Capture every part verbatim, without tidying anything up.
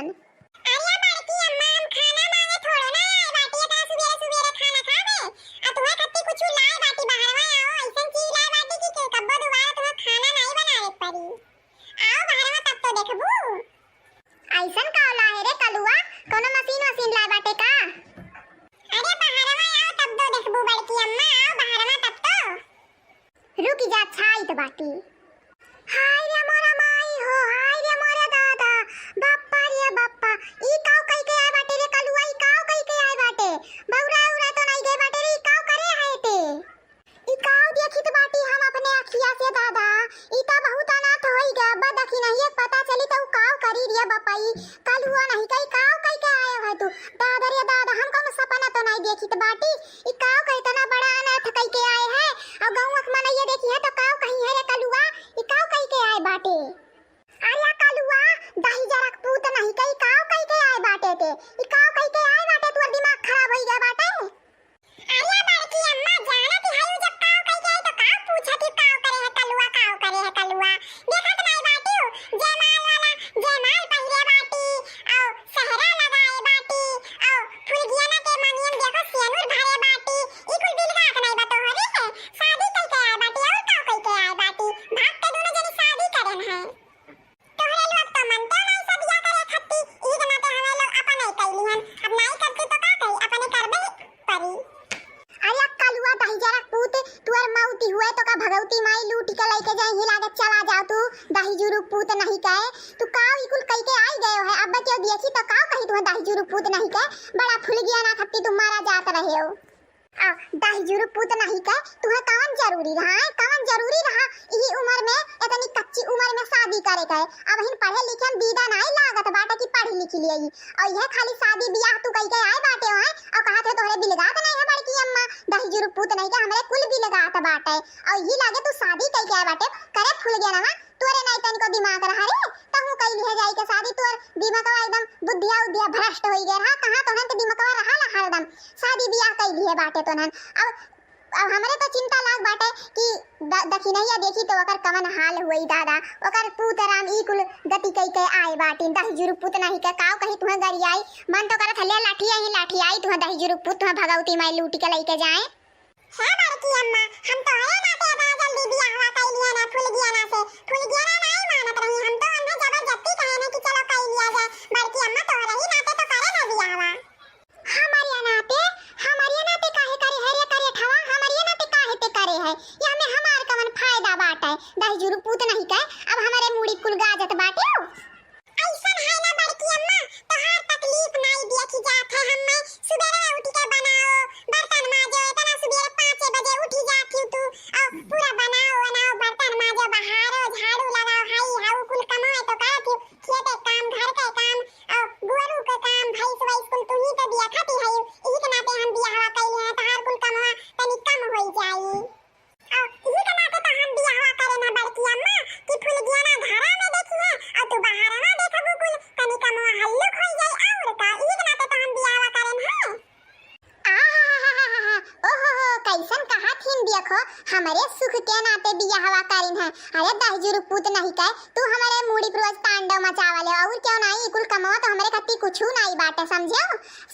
अरे बड़की अम्मा, हम खाना मांगे थोड़ो ना आए बाटी, इतना सुबेरे सुबेरे खाना खाबे? आ तुम्हें खत्ती कुछ लाए बाटी, बहरवा आओ, ऐसन चीज लाए बाटी कि के कब्बो दोबारा तुम्हें खाना नहीं बनावे के पड़ी। आओ बहरवा, तब तो देखबू। ऐसन का लाए रे कलुआ, कोनो मशीन वशीन लाए बाटे का? अरे बहरवा आओ, तब तो देखबू बड़की अम्मा, आओ बहरवा तब तो। रुकि जा, छाइत बाटी। हाय रे मोरा माई हो, हाय रे मोरे दादा, बप्पा रे बप्पा, ई काव कइ के आए बाटे रे कलुआ, ई काव कइ के आए बाटे? बौरा उरा तो नहीं गए बाटे रे, ई काव करे है ते? ई काव देखित बाटी हम अपने अखिया से दादा, ई त बहुत अनाथ होई गया, अब्बा दखिनहिया के पता चली त उ काव करी रे बप्पा, ई कलुआ नहीं कइ काव कइ के आए है तू? दादा रे दादा, हम कौनो सपना तो नहीं देखित बाटी, ई काव का इतना बड़ा अनाथ कइ के आए है? और गाँव के मनइया देखिहैं तो काव कहिहैं रे कलुआ, ई काव कइ के आए बाटे? अरे कलुआ, दहिजरा के पूत नहीं कइ काव कइ के आए बाटे ते, ई काव कइ के आए बाटे, तोर दिमाग खराब होई गया बाटे। अरे बड़की अम्मा, जानत ही हई जब काव कइ के आए तो काव पूछत ही काव करे है कलुआ, काव करे है कलुआ? देखत नहीं बाटिउ, जयमाल वाला जयमाल पहिरे बाटी, और सेहरा लगाए बाटी, और फुलगियाना के मनियन देखो सेनुर भरे बाटी, ई कुल बिलगात नहीं बा तोहरे है? शादी कइ के आए बाटी और का कइ के आए बाटी? भाग के दोनों जनी शादी करेन है। तोहरे लोग तो मनते नहीं सदिया करे खत्ती, ई के नाते हमें लोग अपन नहीं कैली हन। अब नहीं करती तो का करी, अपने करबे परी। अरे कलुआ दहिजरा पूत, तुअर मौती हुए तो का भगवती माई लूट के लेके जाए, हिला के चला जाओ तू, दहिजुरु पूत नहीं कहे। तू काव ई कुल कइ के आई गयो है, अब बच्चों देखी तो काव कही तू दहिजुरु पूत नहीं कहे, बड़ा फुलगियाना खत्ती तू मारा जात रहे हो। आ, दहिजुरु पूत नहीं कहे, तुहे कवन जरूरी रहा है, कवन जरूरी रहा, यही उम्र में, इतनी कच्ची उम्र में शादी करे के? अब हिन पढ़े लिखे में दीदा नहीं लागत बाटे कि पढ़ लिख लिए, और यह खाली शादी बियाह तू कइ के आए बाटे हो, और कहा थे तोहरे बिलगात नहीं है बड़की अम्मा, दहिजुरु पूत नहीं के हमरे कुल बिलगात बाटे, और यही लागे तू शादी कइ के आए बाटे, करे फुलगियाना, तोरे नाई तनिको दिमाग रहा रे, तहूँ कइ लिहे जाई के शादी, तोर दिमागवा एकदम बुद्धिया उद्धिया भ्रष्ट होई गए रहा, कहाँ तोहन के दिमागवा रहा ला हरदम, शादी बियाह कइ लिहे बाटे तोहन। अब, अब हमरे तो चिंता लाग बाटे कि द-, दखिनहिया देखी तो ओकर कवन हाल हुई दादा, ओकर पूत राम ई कुल गति कइ के आए बाटिन, दहिजुरु पूत नहीं के काव कही तुहें गरियाई, मन तो करत हले लाठी आई, लाठी आई तुहें दहिजुरु पूत, तुहें भगवती माई लूट के लइके जाए। हे बड़की अम्मा, हम तोहरे नाते इतना जल्दी बियाहवा कइ लिया ना फुलगियाना से। फुलगियाना नाई मानत रही, हम तो उन्हें जबरदस्ती कहे ना कि चलो कइ लिया जाए। बड़की अम्मा, तोहरे ही नाते तो करे ना बियाहवा। हमरे नाते, हमरे नाते काहे करे है रे करेठवा? हमरे नाते काहे ते करे है? ये हमें हमार कवन फायदा बाटे? दहिजुरु पूत नहीं के, अब हमरे मूड़ी कुल गाजत बाटे। अइसन है ना बड़की अम्मा, तोहार तकलीफ नाई देखी जात है। हम्मे सुबेरे उठ के बनाओ, बर्तन माजो, इतना सुबेरे पाँचे बजे उठी जात ही तू, और पूरा बनाओ, बनाओ, बर्तन माजो, बहारो, झाड़ू लगाओ, हाई हाउ कुल कमाए तो करत ही, खेते काम, घर के काम, और गोरू के काम, भैंस वैस कुल तू ही तो देखत ही है, यही के नाते हम बियाहवा कइले हैं, तोहार कुल कमवा तनी कम होई जाई। अउ इही के नाते तो हम बियाहवा करे ना बड़की अम्मा कि फुलगियाना घरा में देखी है अउ तू बाहर ना देखबू कुल, तनी कमवा हल्लुक होई जाई अउर का, इही के नाते तो हम बियाहवा करे ना। आहाहाहा, ओहो हो, कैसन कहा थीन देखो, हमरे सुख के नाते बियाहवा करिन है। अरे दहिजुरु पूत नहीं कहे, तू हमरे मूड़ी पर रोज तांडव मचावले हो, अउर क्यों नहीं, कुल कमवा तो हमरे खत्ती कुछू नहीं बाटे, समझो?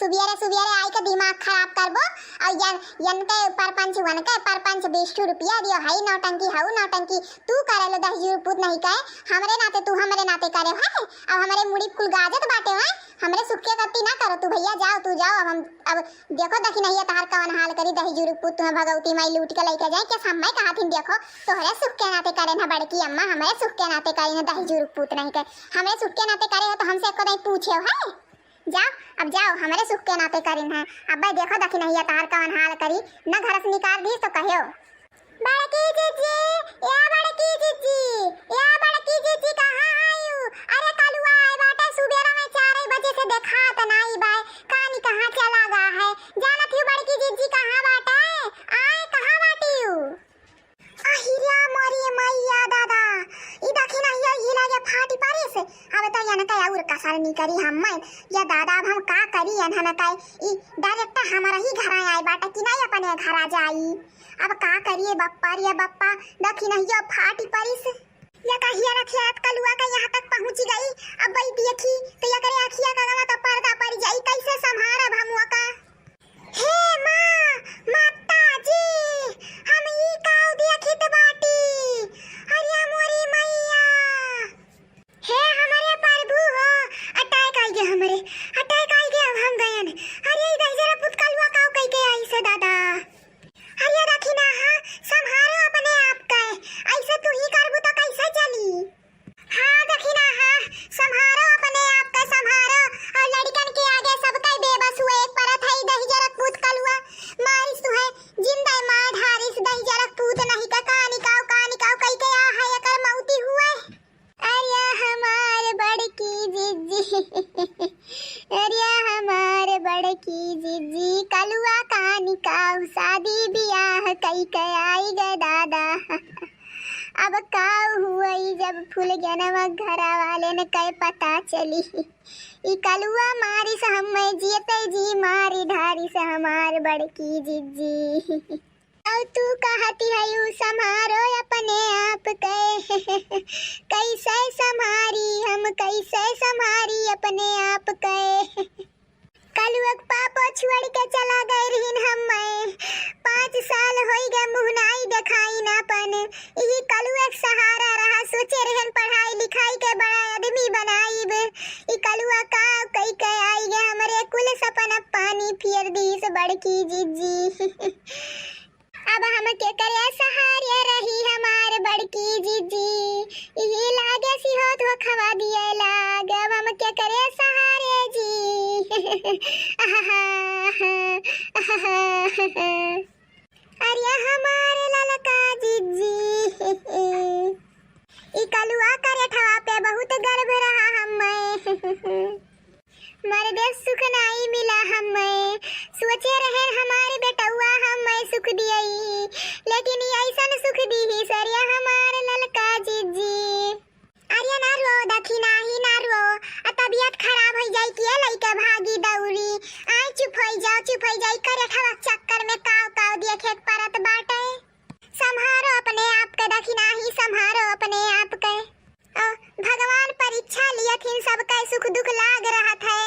सुबियरे सुबियरे आई के दिमाग खराब करबो, अउ यन, यन के परपंच, वन के परपंच, बीस ठो रुपया दियो, हई नौटंकी, हऊ नौटंकी, तू करे लो दहिजुरु पूत नहीं कहे, हमरे नाते तू हमरे नाते करे है, अब हमरे मूड़ी कुल गाजत बाटे है, हमरे सुख के गति ना करो तू भैया, जाओ तू जाओ, अब हम, अब देखो दखिनहिया तहार कवन हाल करी, दहिजुरु पूत तुम्हें भगवती माई लूट के लइके जाए, के समय कहा थीन देखो, तोहरे सुख के नाते करे ना बड़की अम्मा, हमरे सुख के नाते करे ना दहिजुरु पूत नहीं के, हमरे सुख के नाते करे हो तो हमसे एको दाई पूछे हो है? जाओ, अब जाओ, हमरे सुख के नाते करिन है। अब्बे देखो दखिनहिया तहार कवन हाल करी, न घर से निकाल दीस तो कहो। बड़की जीजी, या बड़की जीजी, या बड़की जीजी, कहाँ आयु? अरे कलुआ आए बाटे सुबेरा में चार बजे से देखात नाई बाय, कानी कहाँ चला गा है? जानत ही बड़की जीजी कहाँ बाटे? आए कहाँ बाटियु? अहिरा मोरी मैया दादा, ई दखिनहिया ई लागे फाटी पारिस। अब तो यन का अउर कसर निकरी हम्मे। या दादा, अब हम का करी एनहन का? ई direct हमरा ही घर आए बाटे कि नहीं अपने घर आ जाई। अब का करिए बप्पा रे बप्पा, दखिनहिया फाटी पारिस। या का हियरत हियरत कलुआ का यहाँ तक पहुँच गई। अब वही देखी तो एकरे अखिया का गवा तो पर्दा पड़ जाई, कैसे संभारब हम ओका। हे माँ, माता जी, हम ई काउ देखित बाटी। अरे मोरी मैया, हे हमरे प्रभु हो, attack आइगे हमरे, attack आइगे, अब हम गयन। अरे ई दहिजरा पुत कलुआ काउ कइके आइसे दादा। अरे दखिनहा, संभारो अपने आप के, ऐसे तू ही करबू तो कैसे चली? हाँ दखिनहा, संभारो अपने आप के, संभारो। और लड़िकन के आगे सबके बेबस हुए एक परत है, दहिजरा पुत कलुआ मारिस तुहे, जिंदा मार ढारिस, दहिजरा पुत नहीं का, कानी काउ, कानी काउ कइके आ है एकर मौती हुए। अरे हमार बड़की जिज्जी, अरे हमार बड़की जिज्जी, कलुआ कानी काउ शादी बियाह कइके आइगे दादा। अब काउ हुई जब फुलगेनवा घरा वालेन के पता चली। ई कलुआ मारिस हम्मे जियते जी मारी ढारिस हमार बड़की जिज्जी। अउ तू कहती है यू संभारो अपने आप के। कैसे संभारी हम, कैसे संभारी अपने आप के। कलुआ के पापो छोड़ के चला गए रहिन हम्मे। पाँच साल होई गए मुँह नाई देखाइन अपन। यही कलुआ के सहारा रहा, सोचे रहन पढ़ाई लिखाई के बड़ा आदमी बनाइब। ई कलुआ काउ कइके आइगे हमरे कुल सपना पानी फियर दीस बड़की जिज्जी। अब हम केकरे सहारे रही हमार बड़की जिज्जी, इही लागे सिहो धोखवा दिए लाग। अब हम केकरे सहारे जी। आहा, आहा। अरे हमार ललका जिज्जी, ई कलुआ करेठवा पे बहुत गर्व रहा हम्मे। मरदे सुख नाई मिला हम्मे, सोचे रहे हमार बेटउआ हम्मे सुख दियई, लेकिन ई ऐसन सुख दीहिस अरे हमार ललका जिज्जी। अरे ना रो दखिनहा, ना रो, आ तबियत खराब होइ जाई कि लइका भागी दौड़ी। आय चुप होइ जाओ, चुप होइ जाई, करेठवा चक्कर में काव काव देखे के परत बाटे। संभारो अपने आप के दखिनहा, संभारो अपने आप के। अ, भगवान परीक्षा लियत हिन, सबके सुख दुख लाग रहत है।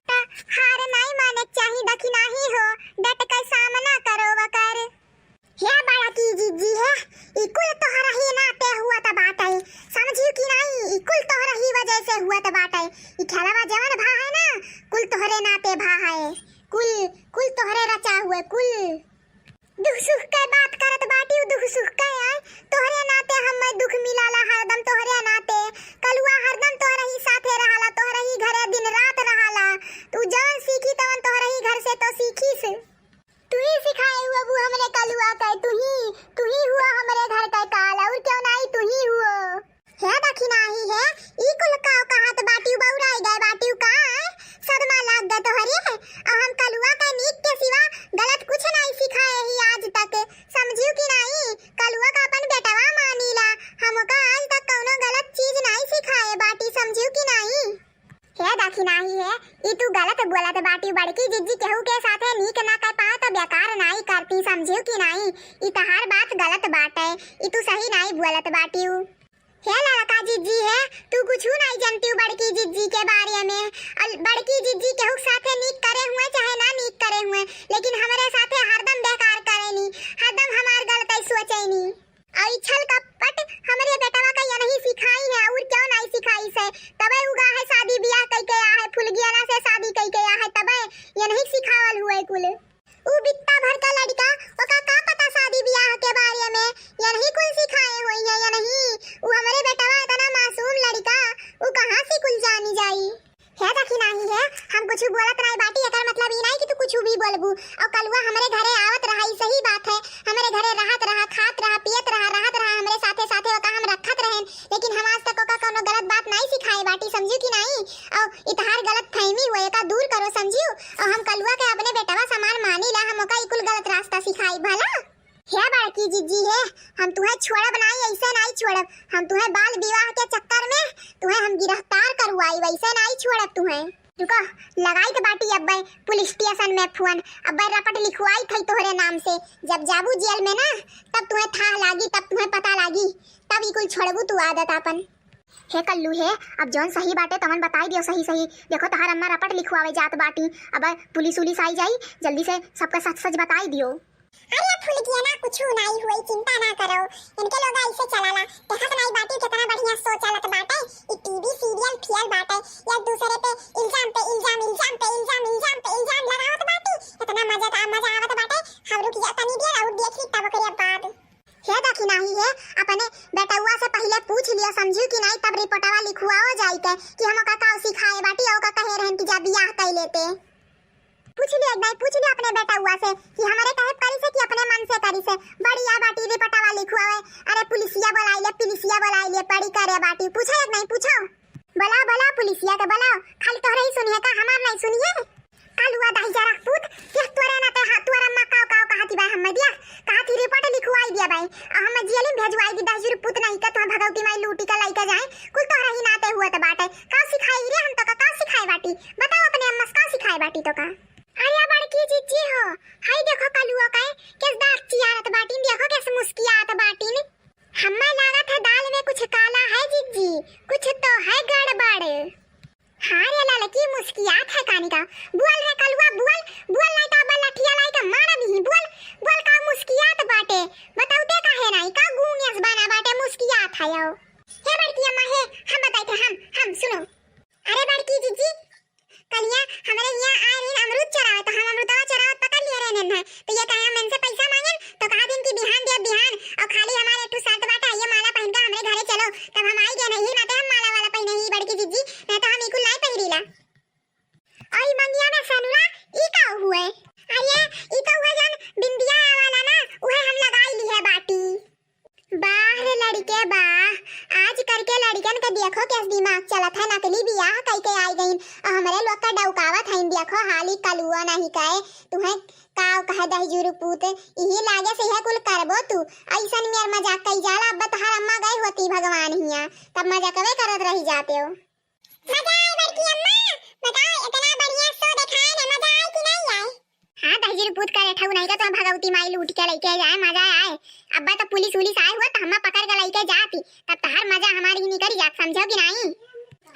त हार नाई माने के चाही दखिनहा हो, डट के सामना करो वकर। हे बड़की जिज्जी हे, ई कुल तोहरही नाते हुअत बाटे, समझियो कि नाई? ई कुल तोहरही वजह से हुअत बाटे। ई खेलवा जवन भा है ना, कुल तोहरे नाते भा है, कुल, कुल तोहरे रचा हुए, कुल। दुख सुख के बात करत बाटी, दुख सुख के आय। तोहरे नाते हम्मे दुख मिलाला हरदम, तोहरे नाते। कलुआ हरदम तोहरे ही साथे रहाला, तोहरे ही घरे दिन रात रहाला। तू जवन सीखी तवन तोहरे ही घर से तो सीखीस। तू ही सिखाए हुआ वो हमरे कलुआ के, तू ही, तू ही हुआ हमरे घर के काल, और क्यों नाई तू ही हुआ। हे दखिनहा हे, ई कुल काव कहत बाटिउ, बउराई गए बाटिउ का? सदमा लाग गए तोहरे। अउ हम कलुआ के नीक के सिवा गलत कुछ नाई सिखाए ही आज तक, समझिउ कि नाई? कलुआ का अपन बेटवा मानीला, हम ओका आज तक कउनो गलत चीज नाई सिखाए बाटी, समझिउ कि नाई? हे दखिनहा हे, ई तू गलत बोलत बाटिउ, बड़की जिज्जी केहू के साथे नीक ना कर पाए तो बेकार नाई करती, समझिउ कि नाई? ई तहार बात गलत बाटे, ई तू सही नाई बोलत बाटिउ। हे ललका जिज्जी हे, तू कुछु नाई जनतिउ बड़की जिज्जी के बारे में। अउर बड़की जिज्जी केहू के साथे नीक करे हुए चाहे ना नीक करे हुए, लेकिन हमरे साथे हरदम बेकार करेनी, हरदम हमार गलतई सोचेनी। अउर ई छल कपट हमरे बेटवा का यनही सिखाई है, अउर क्यों नाई सिखाई से? तबे उगा है शादी बियाह कइके आ है, फुलगियाना से शादी कइके आ है, तबे यनही सिखावल हुए कुल। उ बित्ता भर का लड़िका, ओका का पता शादी बियाह के बारे में? यनही कुल सिखाए होई है यनही। उ हमरे बेटवा इतना मासूम लड़िका, उ कहाँ से कुल जानी जाई? हे दखिनहा हे, हम कुछु बोलत नाई बाटी, एकर मतलब ई नाई कि तू कुछु भी बोलबू। अउ कलुआ हमरे घरे आवत रहा, ई सही बात है, हमरे घरे रहत रहा, खात रहा, पियत रहा, रहत रहा, हमरे साथे साथे ओका हम रखत रहेन, लेकिन हम आज तक ओका कउनो गलत बात नाई सिखाए बाटी, समझिउ कि नाई? अउ ई तहार गलत फहमी हुए, एका दूर करो, समझिउ? अउ हम कलुआ के अपने बेटवा समान मानीला, हम ओका ई कुल गलत रास्ता सिखाई भला? हे बड़की जिज्जी हे, हम तुहे छोड़ब नाई, ऐसे नाई छोड़ब, हम तुहे बाल विवाह के चक्कर में तुहे हम गिरफ्तार करवाई, वैसे नाई छोड़ब तुहे। रुको, लगाइत बाटी अब्बे पुलिस स्टेशन में फोन, अब्बे रपट लिखवाइत है तोहरे नाम से। जब जाबू जेल में ना, तब तुहें थाह लागी, तब तुहें पता लागी, तब ई कुल छोड़बू तू आदत आपन। हे कल्लू हे, अब जौन सही बाटे तवन बताई दियो सही सही। देखो तोहार अम्मा रपट लिखवावे जात बाटी, अब पुलिस उलिस आई जाई, जल्दी से सबका सच सच बताई दियो। अरे फुलगिया ना, कुछ नाई हुई, चिंता ना करो, इनके लोग ऐसे चलाला। देखत नाई बाटी कितना बढ़िया शो चलत बाटे, ई टीवी सीरियल फियल बाटे, या दूसरे पे इल्जाम पे इल्जाम, इल्जाम पे इल्जाम, इल्जाम पे इल्जाम लगावत बाटी। इतना मजा, मजा आवत बाटे। हम रुक जा तनी देर और देखी तब ओकरे बाद। हे देखी नाही हे, अपने बेटउआ से पहिले पूछ लियो, समझू कि नाही, तब रिपोर्टवा लिखवाओ जाई के कि हम ओका का सिखाए बाटी, ओका कहे रहन कि जा बियाह कर लेते। पूछ लियो एक बार, पूछ लियो अपने बेटउआ से कि हमरे कहे करी से कि अपने मन से करी से। बड़ी आ बाटी रिपोर्टवा लिखवावे, अरे पुलिसिया बोलाई ले, पुलिसिया बोलाई ले, बड़ी करे बाटी। पूछो एक बार, पूछो। बोलाओ, बोलाओ पुलिसिया के, बोलाओ। खाली तोहरे ही सुनिए का, हमार नहीं सुनिए? कलुआ दहिजरा पूत, के तोरे ना ते हा, तोरा अम्मा काव काव कहती बा, हम दिया कहती रिपोर्ट लिखवाई दिया बाई, आ हम जेल में भेजवाई दी। दहिजरू पूत नहीं का, तुम भगवती माई लूटी का लइका जाए, कुल तोहरा ही नाते हुआ तो बाटे। का सिखाई रे हम तो का, का सिखाए बाटी? बताओ अपने अम्मा से का सिखाए बाटी तो का? अरे बड़की जीजी हो, हाय देखो कलुआ का, केस दांत चियारत बाटी, देखो केस मुस्कियात बाटी ने। हम्मा लागत है दाल में कुछ काला है जीजी, कुछ तो है गड़बड़। हाँ रे ललकी, मुस्कियात है कानी का। बोल रे कलुआ, बोल, बोल नहीं तो अब लठिया लाई के मार दीही। बोल, बोल का मुस्कियात बाटे, बताउते काहे नहीं का गूंग यस बना बाटे, मुस्कियात है यो। हे बड़की अम्मा हे, हम बताई थे, हम, हम सुनो। अरे बड़की जीजी, कलिया हमरे हियाँ आए रही अमरूद चोरावे, तो हम अमरूदवा चोरावत पकड़ लिए रहे नेन है। तो ये कहे हम इनसे पैसा मांगेन, तो कहा दिन कि बिहान दिया बिहान, और खाली हमारे एक ठो शर्त बाटे, ये माला पहन के हमरे घरे चलो, तब हम आई गए नहीं, ना तो हम माला वाला पहने ही बड़की जीजी, नहीं तो हम इकुल नहीं पहिरीला। और ई मंगिया में सनुरा, ई का हुए? अरे, ई तो हुए जौन बिंदिया वाला ना, उहे हम लगाई ली है बाटी। बाह रे लड़के बाह, आज करके लड़कन के देखो कैस दिमाग चलत है, नकली बियाह कई के आई गईन, और हमरे लोग का डौकावत हईन। देखो हाली कलुआ नहीं कहे, तुहें का कहे दहिजरू पूत, इही लागे से यह कुल करबो तू। ऐसन मेर मजाक कई जाला, अब तहार अम्मा गए होती भगवान हिया, तब मजाकवे करत रही जाते हो। मजा आए बड़की अम्मा, बताओ इतना बढ़िया शो दिखाए ना, मजा आए कि नहीं आए? हाँ दहिजरू पूत करे ठऊ नहीं का तो भगवती माई लूट के लइके जाए, मजा आए। अब्बा तो पुलिस उलिस आए हुआ तो हम्मा पकड़ के लइके जाती, तब तहार मजा हमारी ही निकल जात, समझो कि नहीं?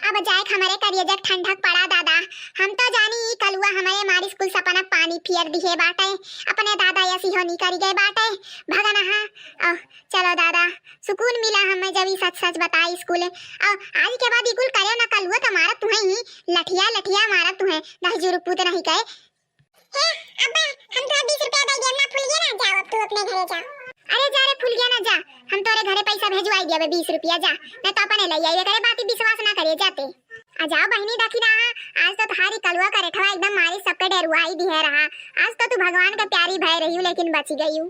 अब जाए के हमरे करिए जग ठंडक पड़ा दादा, हम तो जानी ई कलुआ हमरे मारिस कुल सपना पानी फियर दिहे बाटे, अपने दादा यसी हो निकल गए बाटे, भगन हाँ। चलो दादा, सुकून मिला हमें जब ई सच सच बताई स्कूल। और आज के बाद ई कुल करे ना कलुआ तो मारत तुहें ही लठिया लठिया मारत तुहें दहिजरू पूत नहीं कहे। हे अब्बा, हम तो बीस रुपया दे देब ना फुलगे ना, जाओ अब तू अपने घरे जाओ। अरे जा रे फुलगे ना जा, हम तोरे घरे पैसा भेजवाई दिया बीस रुपया, जा, नहीं तो अपने ले आइए करे बात विश्वास ना करिए जाते। आ जाओ बहिनी देखी ना, आज तो तहारी कलुआ करे ठवा एकदम मारी सबके डरुआई दिहे रहा। आज तो तू भगवान का प्यारी भय रही लेकिन बची गई।